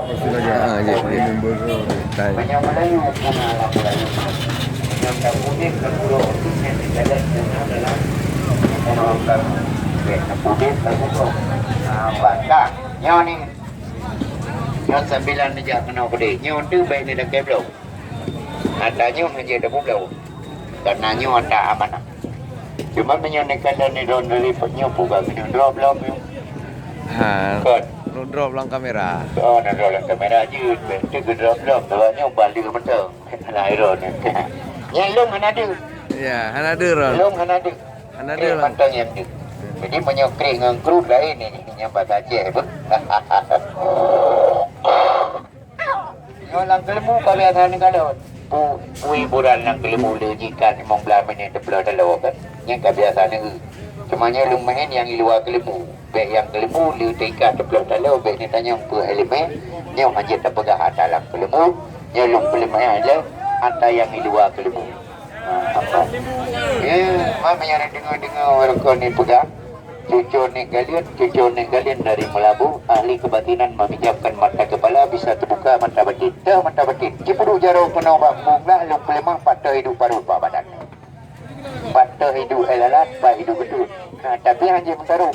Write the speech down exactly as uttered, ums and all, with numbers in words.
Ha, jih, jih. Member tu. Meunyoe Meulayu punah lam Meulayu. Meunyoe tapeudeh keu gurèe tu nyang teugadan punah dalam tapeudeh keu gurèe. Ha, bak ka. Nyoe ni. Nyoe sambilan neujak keunoe keudeh. Nyoe tu bèk neulakèe bloe. Ata nyoe hana tapubloe. Karena nyoe ata amanah. Cuma meunyoe neukheun lôn dari nyoe peugah keunoe droe bloe nyoe. Ha. Kon. Droe lam kamera. Oh, na droe lam kamera jeuet. Bèk teuh keu droe bloe, droe nyoe ban lheueh mantong. Hana droe nyoe. Nyan lôn hana deuh. Ya, hana deuh, Ron. Lôn hana deuh. Hana deuh, Ron. Mantong nyang deuh. Jadi meunyoe kreh ngon krut laén ni, nyang bahasa Aceh tu. Nyoe lam keuleumbu ka biasa neukalon. Pu-, pu hiburan lam keuleumbu le jih ka limong blah minèt teuploh taloe kan. Nyan ka biasa neueu. Cuma nyoe lôn meu'en nyang i luwa keuleumbu. Bèk nyang keuleumbu le teika teuploh taloe bèk neutanyong peue ileumèe. Nyoe hanjeuet tapeugah ata lam keuleumbu. Nyoe lôn peuleumèe ilèe ata nyang i luwa keuleumbu. Ha, apa? Eh, mak meunyoe deungoe-deungoe ureueng kon ni peugah. Cucur Nek Galien, cucur Nek Galien dari Meulaboh, ahli kebatinan meminjamkan mata kepala bisa terbuka mata batin. Dah mata batin. Cipeuduek jaroe keunoe bak mueng lah lôn peuleumah patah idup parut bak badan. Patah idup éh lalat, bak idup beutôi. Ha, tapi hana jeuet meutarôh.